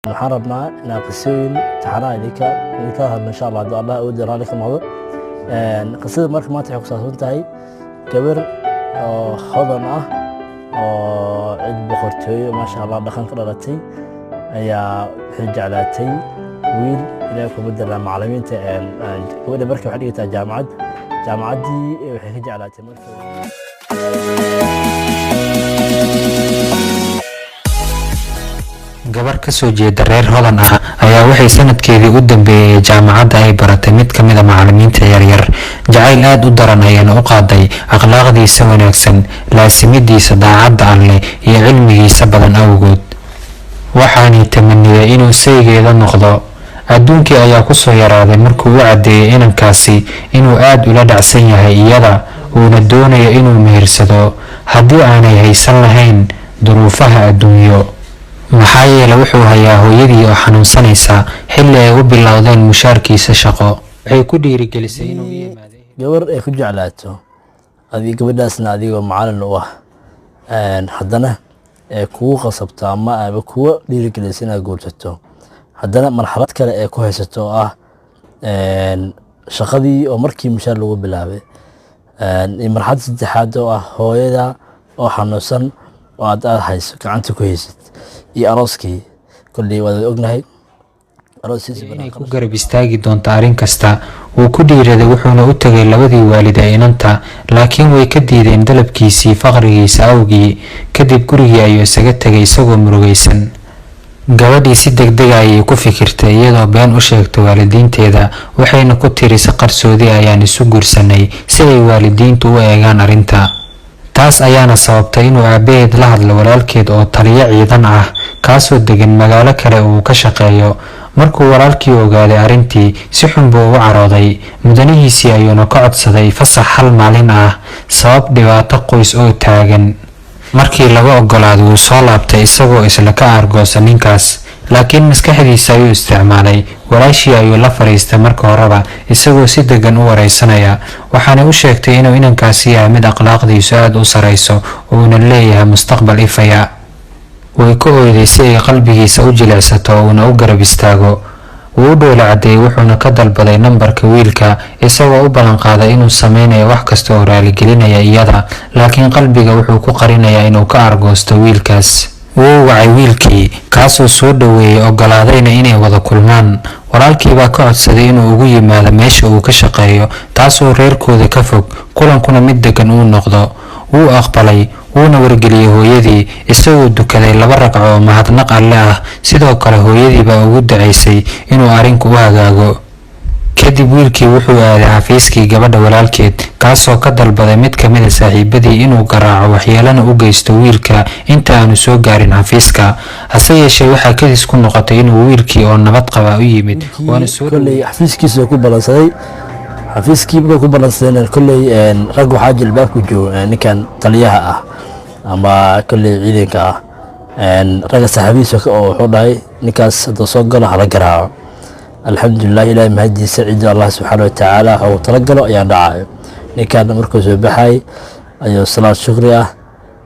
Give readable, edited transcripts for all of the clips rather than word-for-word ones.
Waxaan rabnaa inaan qisooyin taxanaha idinka hadlo, insha Allah, hadduu Allah awoodda raalli ka noqdo. Qisada marka maanta waxay ku saabsan tahay gabar oo hodan ah oo cid boqortooyo, maasha Allah, dhaqan ka dhalatay ayaa waxay jeclaatay wiil. Ilahay kuma daraa macallimiinta. Gabadha marka waxay dhigataa jaamacad. Jaamacaddii waxay ka jeclaatay marka Gabar kasoo jeeda reer hodan ah ayaa waxay sanadkeedii u dambeeyay ee jaamacadda ay baratay mid ka mid a macallimiinta yaryar. Jacayl aada u daran ayaana u qaaday akhlaaqdiisa wanaagsan, laasimidiisa daacadda alleh iyo cilmigiisa badan awgood. Waxaanay tamaniyay inuu saygeeda noqdo. Adduunkii ayaa kusoo yaraaday markuu u caddeeyay inankaasi inuu aada ula dhacsan yahay iyada, uuna doonayo inuu mehersado haddii aanay haysan lahayn duruufaha adduunyo, maxaa yeele wuxuu hayaa hooyadii oo xanuunsanaysa. Xilli ay u bilowdeen mushaarkiisa shaqo, waxay ku dhiirigelisay inuu u yimaado. Gabar ay ku jeclaato adig, gabadhaasna adigoo macallin u ah, haddana ee kugu qasabto ama aba kuga dhiirigelisa inaad guursato, haddana marxalad kale ee ku haysato oo ah shaqadii oo markii mushaar lagu bilaabay, iyo marxalad saddexaad oo ah hooyada oo xanuunsan oo aad hayso, gacanta ku haysid, iyo arooskii. Kolley waad ognahay. Inay ku garab istaagi doonto arrin kasta. Wuu ku dhiiraday, wuxuuna u tegay labadii waalid ee inanta, laakiin way ka diideen dalabkiisii faqrigiisa awgii. Kadib gurigii ayuu isaga tegay isagoo murugaysan. Gabadhii si degdega ayay ku fikirtay, iyadoo been u sheegtay waalidiinteeda, waxayna ku tiri si qarsoodi ayaan isu guursanay si ay waalidiintu u eegaan arrinta. Taas ayaana sababtay inuu aabaheed la hadlo walaalkeed oo taliyo ciidan ah, kaasoo degan magaalo kale uu ka shaqeeyo. Markuu walaalkii ogaaday arrintii, si xun buu ugu carooday. Mudanihiisii ayuuna ka codsaday fasax hal maalin ah sabab dhibaato qoys oo taagan. Markii laga ogolaaday, wuu soo laabtay isagoo isla ka aargoosa ninkaas, laakiin maskaxdiisa ayuu isticmaalay. Walaashii ayuu la fadhiistay marka horeba, isagoo si degan u wareysanaya, waxaanay u sheegtay inuu inankaasi yahay mid akhlaaqdiisu aada u sareyso, uuna leeyahay mustaqbal ifaya. Way ku oyday si ay qalbigiisa u jilicsato uuna u garab istaago. Wuu u dhoola cadeeyey, wuxuuna ka dalbaday nambarka wiilka, isagoo u ballanqaaday inuu sameynayo wax kasta oo raaligelinaya iyada, laakiin qalbiga wuxuu ku qarinayaa inuu ka argoosto wiilkaas. Wuu wacay wiilkii, kaasoo soo dhoweeyey, ogolaadayna inay wada kulmaan. Walaalkiibaa ka codsaday inuu ugu yimaado meesha uu ka shaqeeyo, taasoo reerkooda ka fog, kulankuna mid degan uu noqdo. Wuu aqbalay, wuuna wargeliyey hooyadii, isagoo dukaday 2 ragco oo mahadnaq alle ah. Sidoo kale hooyadii baa ugu ducaysay inuu arrinku u hagaago. Kadib wiilkii wuxuu aaday xafiiskii gabadha walaalkeed, kaasoo ka dalbaday mid ka mid a saaxiibadii inuu garaaco, waxyeelana u geysto wiilka inta aanu soo gaarin xafiiska. Hase yeeshee waxaa kadis ku noqotay inuu wiilkii oo nabad qaba u yimid, waana soo Kolley xafiiskiisa ku ballansaday. Xafiiskii markuu ku ballansadayna, kolley rag waxaa jilbaabku joogo ninkan taliyaha ah ama kolley ciidanka ah, ragga saaxiibihiisa oo wuxuu dhahay ninkaas hadduu soo galo hala garaaco. Alxamdulilah, Ilahay mahadiisa, ciduu Allah subxaana watacaala ugu talagalo ayaan dhacayo. Ninkan markuu soo baxay ayuu salaad shukri ah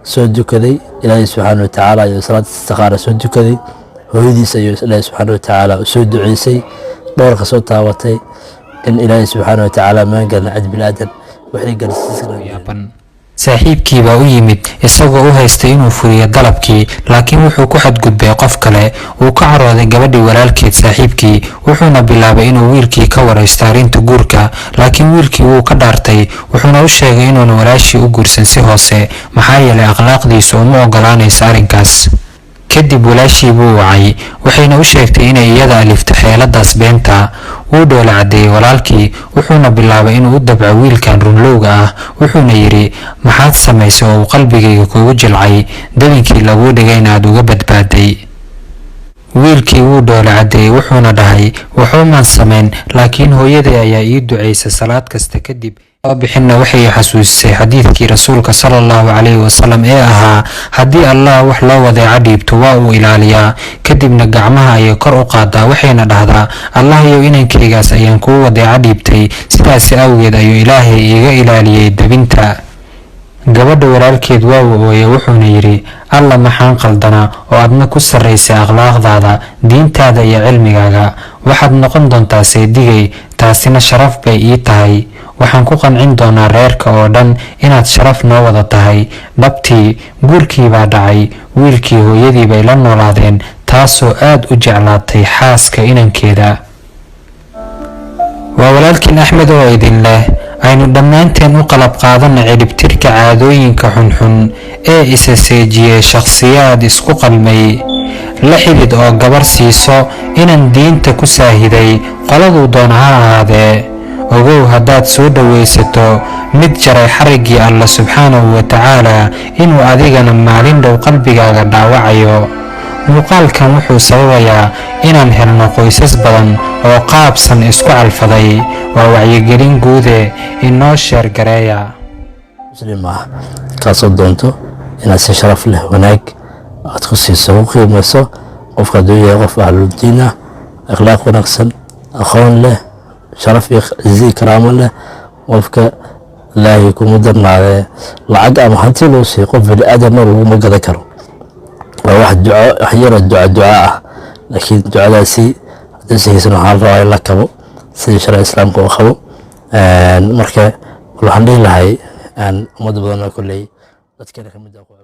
soo dukaday. Ilaahay subxaana watacaala ayuu salaad istikhaara soo dukaday. Hooyadiis ayuu Ilaahay subxaana watacaala soo duceysay, dhowrka soo taabatay in Ilaahay subxaana watacaala maangalna cid bilaadan waxay gaarsiisan. Saaxiibkii baa u yimid isagoo u haystay inuu furiyo dalabkii, laakiin wuxuu ku xadgudbay qof kale. Wuu ka carooday gabadhii walaalkeed saaxiibkii, wuxuuna bilaabay inuu wiilkii ka waraysto arrinta guurka, laakiin wiilkii wuu ka dhaartay, wuxuuna u sheegay inuuna walaashii u guursan si hoose, maxaa yeelay akhlaaqdiisu uma ogolaanaysa arrinkaas. Kadib walaashii buu wacay, waxayna u sheegtay inay iyada alifto xeeladaas beenta. Wuu dhoola caddeeyey walaalkii, wuxuuna bilaabay inuu u dabco wiilkan runlowga ah, wuxuuna yidhi: "Maxaad samaysay oo uu qalbigayga kugu jilcay, dabinkii laguu dhigayna aad uga badbaaday?" Wiilkii wuu dhoola caddeeyey, wuxuuna dhahay: "Waxuumaan samayn, laakiin hooyaday ayaa ii ducaysa salaad kasta kadib soo bixinna waxay xasuusisay xadiidkii rasuulka sala Allahu calayhi wasalam ee ahaa haddii Allah wax loo wadeeco dhiibto, waa uu ilaaliyaa." Kadibna gacmaha ayay kor u qaadaa, waxayna dhahdaa: "Allah yow, inankaygaas ayaan kuu wadeeco dhiibtay." Sidaasi awgeed ayuu Ilaahay iiga ilaaliyey dabinta. Gabadha walaalkeed waa uu ooyay, wuxuuna yidhi: "Alla, maxaan qaldanaa oo adna ku sarraysay akhlaaqdaada, diintaada iyo cilmigaaga. Waxaad noqon doontaa seedigay, taasina sharaf bay ii tahay. Waxaan ku qancin doonaa reerka oo dhan inaad sharaf noo wada tahay." Dhabtii guurkii baa dhacay. Wiilkii hooyadii bay la noolaadeen, taasoo aad u jeclaatay xaaska inankeeda. Waa walaalkiin Axmed oo idin leh: aynu dhammaanteen u qalab qaadana cidhibtirka caadooyinka xunxun ee isa seejiyey shakhsiyaad isku qalmay. La xidid oo gabar siiso inan diinta ku saahiday, qoladuu doona ha ahaadee. Ogow, haddaad soo dhowaysato mid jaray xariggii Alla subxaanahu wa tacaala, inuu adigana maalin dhow qalbigaaga dhaawacayo. Muuqaalkan wuxuu sababayaa inaan helno qoysas badan oo qaabsan isku calfaday. Waa wacyigelin guude, inoo share gareeya. Muslim ah kaasoo doonto inaad si sharaf leh, wanaag aad ku siiso, ku qiimayso qofka, hadduu yahay qof ahluldiin ah, akhlaaq wanaagsan, aqoon leh, sharaf iyo cizi iyo karaamo leh. Qofka Ilaahay kuma darnaadee, lacag ama hanti loo siiyo qof bani aadamna laguma gadan karo. Waa wax duco, wax yaroo duca duca ah, laakiin ducadaasi haddii haysan, waxaa la rabaa in la kabo sidii sharci Islaamka uu qabo. Marka waxaan dhihi lahay ummadda badan oo kolley dadkeena kamid ah ku